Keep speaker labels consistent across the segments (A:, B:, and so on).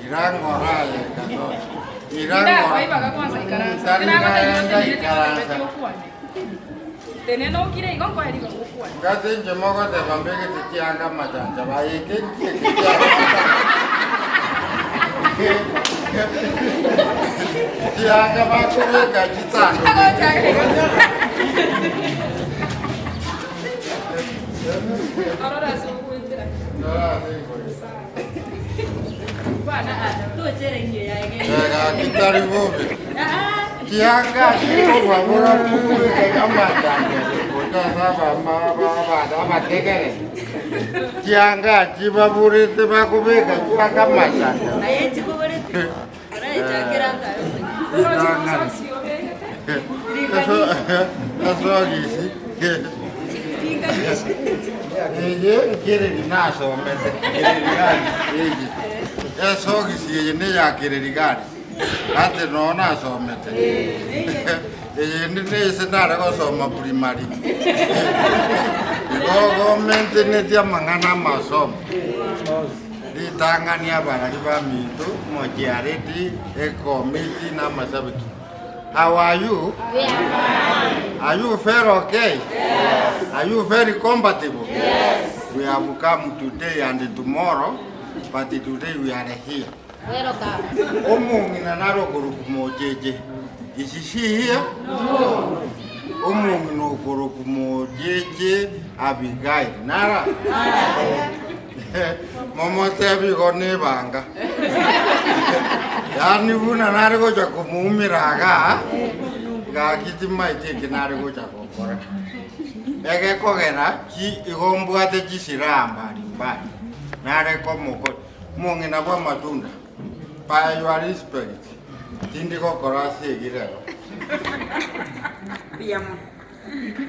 A: Ira ng'ora aye Kadosh. Ira ng'ora. Tari naenda ikaransa. Ngase inche mogoteba mbegete chianga amachancha baye eke nki eke chianga bakobeka chitandogete. Gaki tari bobe. Chianga chikobabora mobeke amachancha gocha ase abama abana abategere. Chianga chibaborete bakobeka chianga amachancha. Esogisi eye nkereri nasomete eye esogisi eye neya kererigari ate noo nasomete eyende nese nare gosoma primary igo gomenteneti amang'ana amasomo. Ritang'ani abarari baminto, mochiareti, ekomiti, na amasabiki. How are you?
B: We are fine.
A: Are you very okay?
B: Yes.
A: Are you very comfortable?
B: Yes.
A: We have come today and tomorrow, but today we are here.
B: Welcome.
A: Omong'ina naro okoroku mocheche. Is she here?
B: No.
A: Omong'ina okoroku mocheche Abigail. Nara? Momotebi igo nebanga. Yaani buna nare gocha komoumera igaa, gaki timaeti eki nare gocha gokora. Egekogera chi igo mbwate chisilaha mbali mbali, nare komokori. Omong'ina bw'amatunda, by your respect, tindi gokora ase egi rero.
C: Mbuya mono.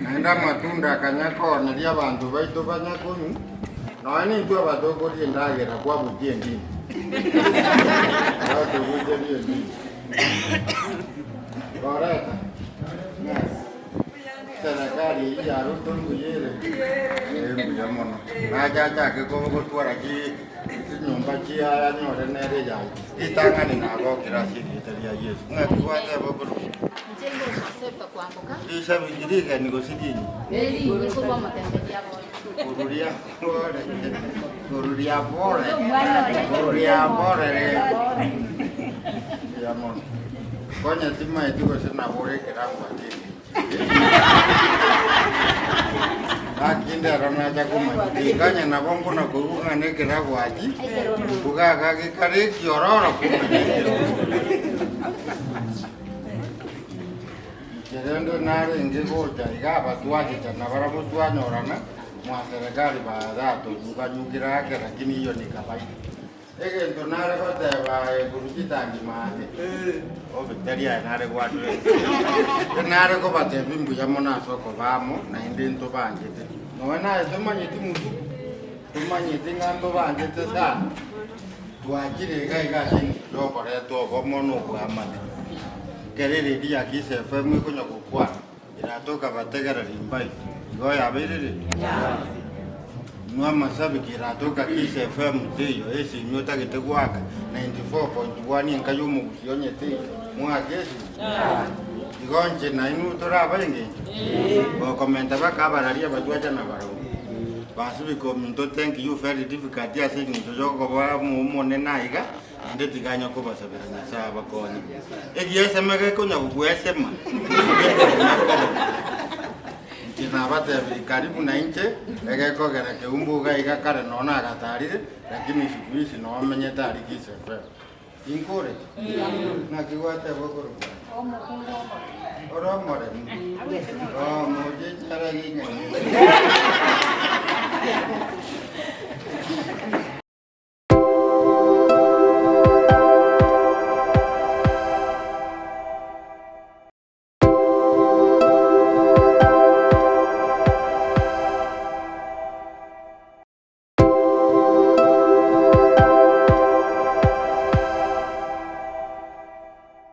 A: Naende amatunda akanya kooneria abanto baito banya konywa, nonya nintwe abatokoria endagera kwabuchia endini. Gwatobucheria endini. Loretta, ng'aki? Serikali eyio ya Ruto mbuya ere? Eh, mbuya mono. Nacha achake ko- gotwara chi chinyomba chiayanyore nere eyaye. Ritang'ani nagokire ase erieta ria Yeso. Ng'aki gwateba okorwa?
B: Inche ngogosepa kwamboka.
A: Risabiki rigeni gose rinyi?
B: Nerinyi korwa omotemberia bore.
A: Koruria bore. Koruria bore. Koruria bore re. Mbuya mono. Konya timaeti gose nabore ekerango ase engencho. Gaki ndero nacha komanya. Tinganya nabo nkona koigwa ng'a nekerago aki, bugaga gekare ekiororo komanya ekerogo. Kerende narenge gocha iga abatwachicha nabarabwo twanyorana mwa serikali baratonyuganyugera ake lakini hiyo ni kawaida. Egento nare goteba aye korwa chitangi maate obe tari aye nare gwatorete nare kobatebia mbuya mono ase okoba amo naende ntobanchete nonya naye tomanyeti motuko tomanyeti ng'a ntobanchete sana. Twachire iga iga ase engencho y'okoreta obomo na oboamate. Ekero eredio ya Kiss FM ekonya gokwana, eratoka bategereri mbaito. Igo yabeire redio? Inwe amasabiki eratoka Kiss FM teiyo, esimi otagete goaka 94.1 enka y'omogusi onye teiyo, moake esimi? Igo inche nainwe tore abengencho? Gokomenta baka abarari abatwacha nabarabwo. Basibika ominto thank you very difficult ase eng'encho yokoba omonene aiga naende tiga anya kobasabera Nyasae abakonye. Egiesema gekonya gogwesema inche nabatebirie karibu na inche egekogera keumbu iga iga kare noo nagatarire lakini siku hizi noo menyete aria Kiss FM. Inkore? Naki gwateba okorokwa?
B: Omokungu omoremu.
A: Ore omoremu? Oh, mochiche are ring'ana.